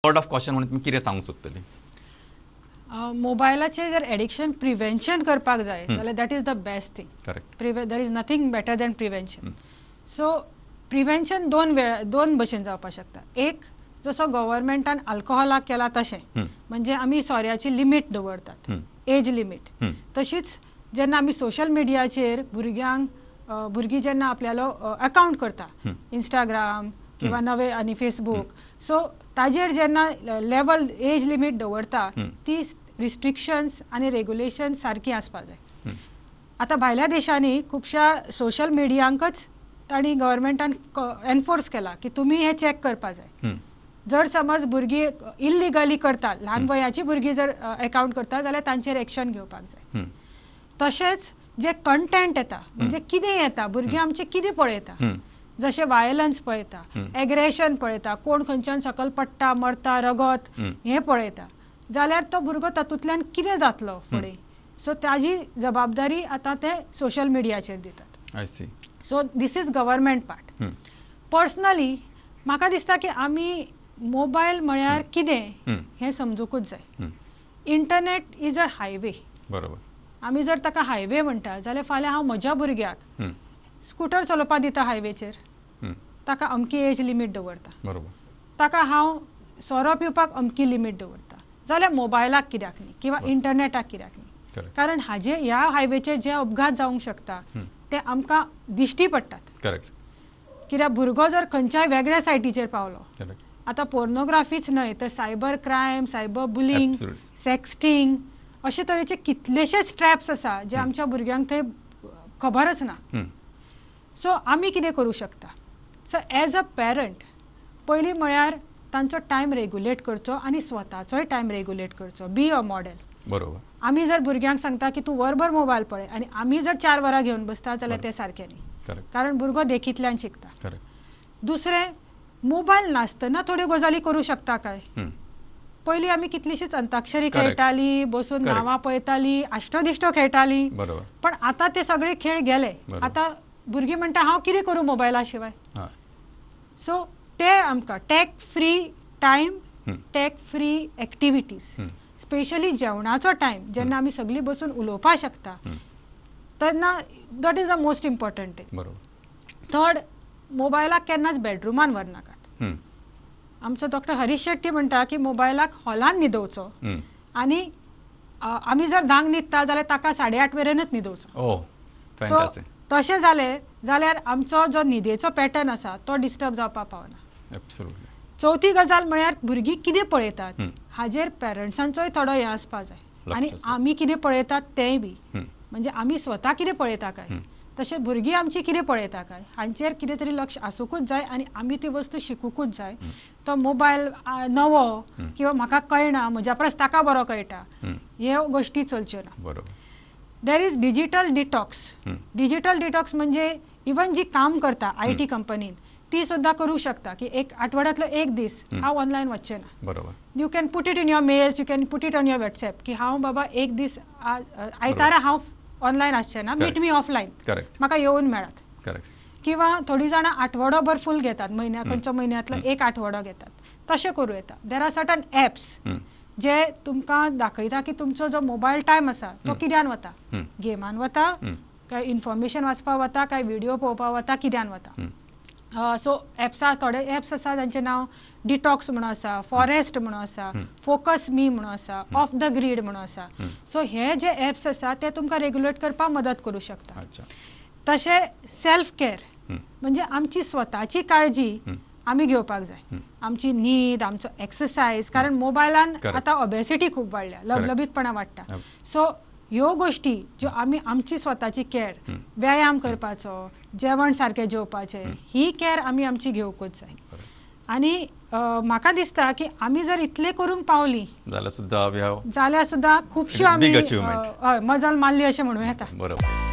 Word of caution म्हणून तुमी कितें सांगूंक सोदतली? मोबायलाचें जर एडिक्शन प्रिवेन्शन करपाक जाय जाल्यार that is the best thing. Correct There is nothing better than prevention. So prevention दोन वेळ, दोन भशेन जावपाक शकता. एक, जसो गव्हर्मेंटान अल्कोहोलाक केला तशें, म्हणजे आमी सोऱ्याची लिमीट दवरतात, एज लिमीट. तशीच जेन्ना आमी सोशल मिडियाचेर भुरग्यांक, भुरगीं जेन्ना आपल्यालो अकावंट करता, इंस्टाग्राम किंवा नवे आनी फेसबूक, सो ताजेर जेन्ना लेवल एज लिमीट दवरता, ती रिस्ट्रिक्शन्स आनी रेगुलेशन्स सारकी आसपा जाय. आतां भायल्या देशांनी खुबश्या सोशल मिडियांकच तांणी गव्हर्मेंटान एनफोर्स केला की तुमी हें चॅक करपा जाय. जर समज भुरगीं इल्लिगली करता, ल्हान वयाची भुरगीं जर एकावंट करता जाल्यार तांचेर एक्शन घेवपाक जाय. तशेंच जे कंटेंट येता, म्हणजे कितें येता, भुरगीं आमचें कितें पळयता, जशें वायलन्स पळयता, एग्रेशन पळयता, कोण खंयच्यान सकल पडटा, मरता, रगत हें पळयता जाल्यार तो भुरगो तातूंतल्यान कितें जातलो फुडें, सो ताजी जबाबदारी आतां ते सोशल मिडियाचेर दितात. I see. So this is government part. Personally म्हाका दिसता की आमी मोबायल म्हळ्यार कितें हें समजुकूच जाय. Internet is a highway. आमी जर ताका हायवे म्हणटा जाल्यार फाल्यां हांव म्हज्या भुरग्याक स्कुटर चलोवपाक दिता हायवेचेर, ताका अमकी एज लिमीट दवरता, ताका हांव सोरो पिवपाक अमकी लिमीट दवरता, जाल्यार मोबायलाक कित्याक न्ही किंवा इंटरनेटाक कित्याक न्ही? कारण हाजे ह्या हायवेचेर जे अपघात जावंक शकता ते आमकां दिश्टी पडटात. कित्याक भुरगो जर खंयच्याय वेगळ्या सायटीचेर पावलो, आतां पोर्नोग्राफीच न्हय तर cyber crime, cyber bullying, sexting, अशे तरेचे कितलेशेच ट्रॅप्स आसा जे आमच्या भुरग्यांक थंय खबरच ना. सो आमी कितें करूं शकता? सो एज अ पॅरंट पयलीं म्हळ्यार तांचो टायम रेगुलेट करचो आनी स्वताचोय टायम रेगुलेट करचो. Be a model. आमी जर भुरग्यांक सांगता की तूं वरभर मोबायल पळय आनी आमी जर 4 वरां घेवन बसता जाल्यार तें सारकें न्ही, कारण भुरगो देखींतल्यान शिकता. दुसरें, मोबायल नासतना थोड्यो गजाली करूं शकता काय? पयलीं आमी कितलीशीच अंताक्षरी खेळटाली बसून, नांवां पळयताली, आश्टोदिश्टो खेळटाली, पण आतां ते सगळे खेळ गेले. आतां भुरगीं म्हणटा, हांव कितें करूं मोबायला शिवाय? सो ते आमकां tech free time, tech free activities, specially जेवणाचो टायम जेन्ना आमी सगळीं बसून उलोवपाक शकता तेन्ना that is the most important thing. Third, मोबायलाक केन्नाच बेडरुमान व्हरनाकात. आमचो डॉक्टर हरीश शेट्टी म्हणटा की मोबायलाक हॉलान न्हिदोवचो आनी आमी जर 10क न्हिदता जाल्यार ताका 8:30 मेरेनच न्हिदोवचो. सो फॅन्टास्टीक. तशें जालें जाल्यार आमचो जो न्हिदेचो पॅटर्न आसा तो डिस्टर्ब जावपाक पावना. चवथी गजाल म्हळ्यार भुरगीं कितें पळयतात हाजेर पेरंट्सांचोय थोडो हें आसपा जाय लक्ष आनी आसपाक. आमी कितें पळयतात तेंय बी, म्हणजे आमी स्वता कितें पळयता काय, तशें भुरगीं आमची कितें पळयता काय, हांचेर कितें तरी लक्ष आसुंकूच जाय आनी आमी ती वस्तू शिकुंकूच जाय. तो मोबायल नवो किंवा म्हाका कळना, म्हज्या परस ताका बरो कळटा, ह्यो गोश्टी चलच्यो ना. There is digital detox. Digital detox म्हणजे इवन जी काम करता IT कंपनीन ती सुद्दां करूं शकता की एक आठवड्यांतलो एक दीस हांव ऑनलायन वचचें ना. You can put it in your mails, you can put it on your WhatsApp की हांव बाबा एक दीस आयतारा हांव ऑनलायन आसचें ना, मीट मी ऑफलायन, म्हाका येवन मेळात. किंवा थोडीं जाणां आठवडोभर फूल घेतात, म्हयन्या खंयचो म्हयन्यांतलो एक आठवडो घेतात, तशें करूं येता. There are certain apps जे तुमकां दाखयता की तुमचो जो मोबायल टायम आसा तो कित्यान वता, गेमान वता काय इन्फॉर्मेशन वाचपाक वता काय व्हिडिओ पळोवपाक वता, कित्यान वता. सो एप्स, थोडे एप्स आसा जांचें नांव डिटॉक्स म्हणून आसा, फॉरेस्ट म्हणून आसा, फोकस मी म्हणून आसा, ऑफ the grid म्हणून आसा. सो हे जे एप्स आसा ते तुमकां रेगुलेट करपाक मदत करूं शकता. तशें सेल्फ केअर, म्हणजे आमची स्वताची काळजी आमी घेवपाक जाय, आमची न्हीद, आमचो एक्सरसायज, कारण मोबायलान आतां ओबेसिटी खूब वाडल्या, लबलबीतपणा वाडटा. सो ह्यो गोश्टी ज्यो आमी आमची स्वताची केअर, व्यायाम करपाचो, जेवण सारकें जेवपाचें, ही केअर आमी आमची घेवकूच जाय. आनी म्हाका दिसता की आमी जर इतलें करूंक पावलीं जाल्यार सुद्दां जाल्यार सुद्दां खुबश्यो आमी big achievement. हय, मजल मारली अशें म्हणूं येता. बरोबर.